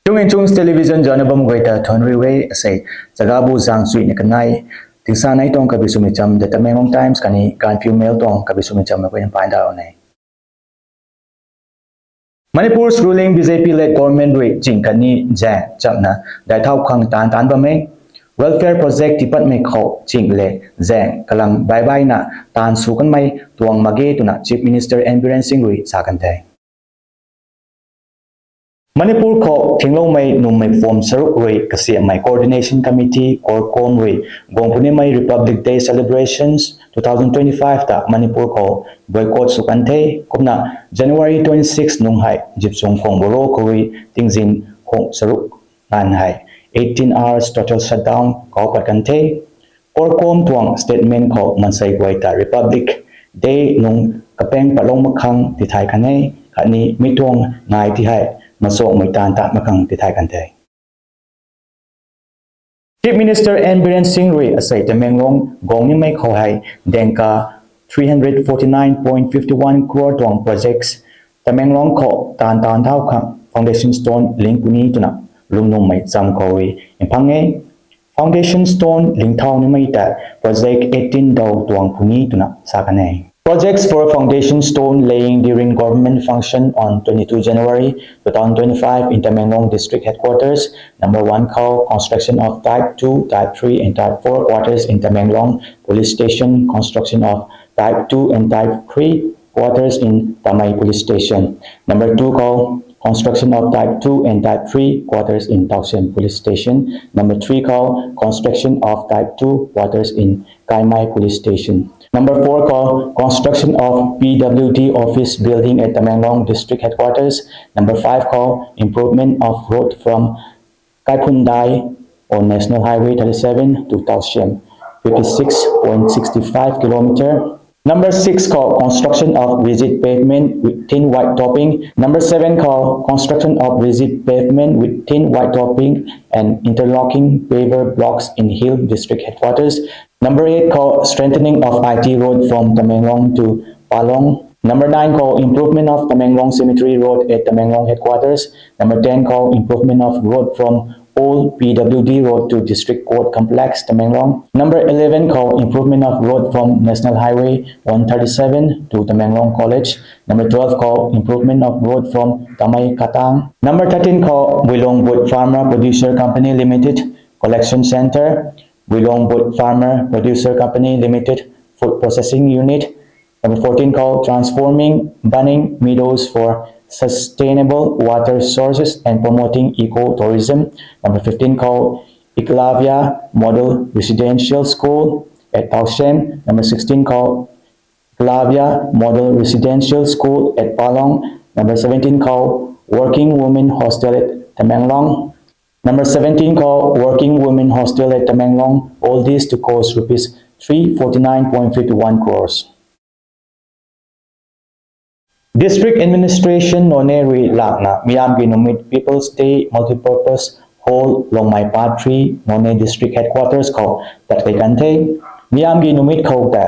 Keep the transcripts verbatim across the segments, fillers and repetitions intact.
Chung in Chung's Television zana bam guay ta thuanc rui e. Asei, Chagabu zang chuina kanei, tingsa nei tuang kabi swmei cham, The Tamenglong Times khatni Gaanphiu Mail tuang kabi swmei cham mei guay pai da ne. Manipur's ruling B J P-led government rui ching khatni zaeng chamna daithau khang taanv taanc bam e. Welfare project tiipatmei khou ching le zaeng kalam baibaina taanv sw kanmei tuang mak ge twna Chief Minister N Biren Singh rui sa kan the. Manipur khou thingloumei nummei form charuk rui kasiamhmei Coordination Committee, CORCOM rui guang punimei Republic Day celebrations two thousand twenty-five ta Manipur khou boycott sw kan the. Kumna January twenty-six nung hei zipchung khwang boro khou rui tingzin khwang charuk nganv hei eighteen hours total shutdown kau pat kan the. CORCOM tuang statement khou mansei guay ta Republic Day nung kapeng patlou mak khang tithay kan e, khatni mi tuang ngai ti hei machuakmei taanv tat mak khang tithay kan the. Chief Minister N Biren Singh rui asei Tamenglong guang nimei khou hei dengka three hundred forty-nine point fifty-one crore tuang projects Tamenglong khou taanv taanc thau khang foundation stone ling puni twna lungnummei cham khou rui mphang e. Foundation stone ling thau nimei ta project eighteen dau tuang puni twna sa kan e. Projects for foundation stone laying during government function on twenty-two January two thousand twenty-five in Tamenglong District Headquarters. Number one khou construction of type two, type three and type four quarters in Tamenglong Police Station, construction of type two and type three quarters in Tamei Police Station. Number two khou construction of type two and type three quarters in Tausem Police Station. Number three khou construction of type two quarters in Kaimai Police Station. Number four khou construction of P W D office building at Tamenglong District Headquarters. Number five khou improvement of road from Kaikhundai on National Highway thirty-seven to Tausem, fifty-six point six five kilometer. Number six khou construction of rigid pavement with thin white topping. Number seven khou construction of rigid pavement with thin white topping and interlocking paver blocks in Hill District Headquarters. Number eight khou strengthening of I T road from Tamenglong to Palong. Number nine khou improvement of Tamenglong Cemetery Road at Tamenglong Headquarters. Number ten khou improvement of road from Old P W D Road to District Court Complex, Tamenglong. Number eleven khou improvement of road from National Highway one thirty-seven to Tamenglong College. Number twelve khou improvement of road from Tamei Katang. Number thirteen khou Builongbut Farmer Producer Company Limited Collection Center, Builongbut Farmer Producer Company Limited Food Processing Unit. Number fourteen khou transforming burning meadows for sustainable water sources and promoting eco-tourism. Number fifteen khou Eklavya Model Residential School at Tausem. Number sixteen khou Eklavya Model Residential School at Palong. Number seventeen khou Working Women Hostel at Tamenglong. Number seventeen khou Working Women Hostel at Tamenglong, all this to cost rupees three forty-nine point fifty-one crores. District Administration Noney rui lakna Miyamgi Numit People's Day Multipurpose Hall, Longmai Part three, Noney District Headquarters khou tat kei kan the. Miyamgi Numit khou ta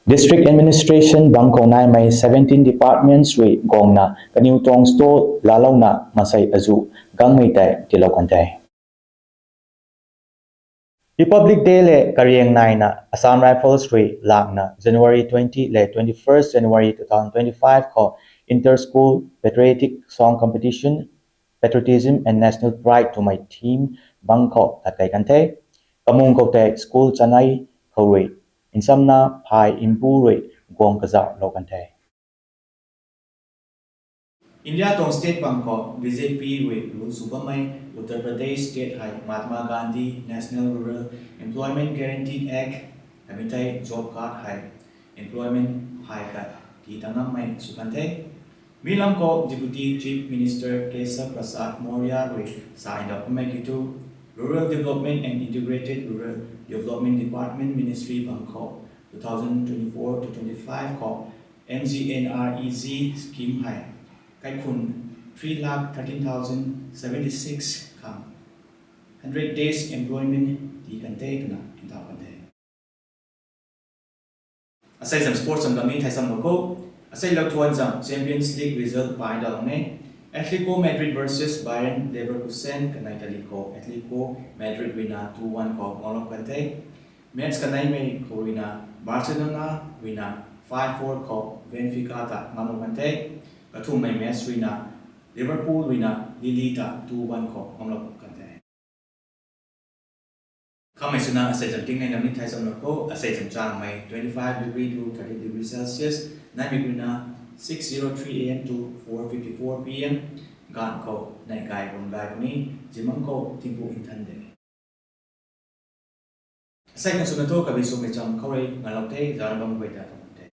District Administration bang khou naimei seventeen departments rui guangna kaniw tuang stall laalouna masei azu gangmei tei tiilou kan the. Republic Day le kariang naina Assam Rifles rui lakna January twenty le twenty-first January two thousand twenty-five khou Inter-School Patriotic Song Competition, Patriotism and National Pride twmei theme bang khou tat kei kan the. Kamung khou tei school chanei khou rui nsamna phay mbu rui guang kazauhlou kan the. India tuang state bang khou B J P rui rule sw bammei Uttar Pradesh state hei Mahatma Gandhi National Rural Employment Guarantee Act, hei mi tei job card hei employment hei khat tii ta ngammei sw kan the. Mi lam khou Deputy Chief Minister Keshav Prasad Maurya rui sa ndauh kamei kiu thu, Rural Development and Integrated Rural Development Department Ministry bang khou two thousand twenty-four to twenty-five khou M G N R E G scheme hei kaikhun three lakh thirteen thousand seventy six khang hundred days employment tii kan the twna ntaw kan the. Asei zam sports zam kamei thei samlou khou, asei lou thuan zam Champions League result bai dalou ne. Atletico Madrid versus Bayer Leverkusen kanei tali khou Atletico Madrid ruina two one khou ngamlou kan the. Match kaneimei khou ruina Barcelona ruina five four khou Benfica ta ngamlou kan the. Kathumhmei match ruina Liverpool ruina Lille ta two one khou ngamlou kan the. Khamei swna asei zam tingnei namei thei samlou khou, asei zam changmei twenty five degree to thirty degree Celsius, neimei ruina six zero three a.m. to four fifty four p.m. Ganv khou neih gay bam gay puni, zimang khou tingpuk nthan de. Asei kan swna thu kabi swmei cham khou rui ngalou the, zana bam guay ta tuang the.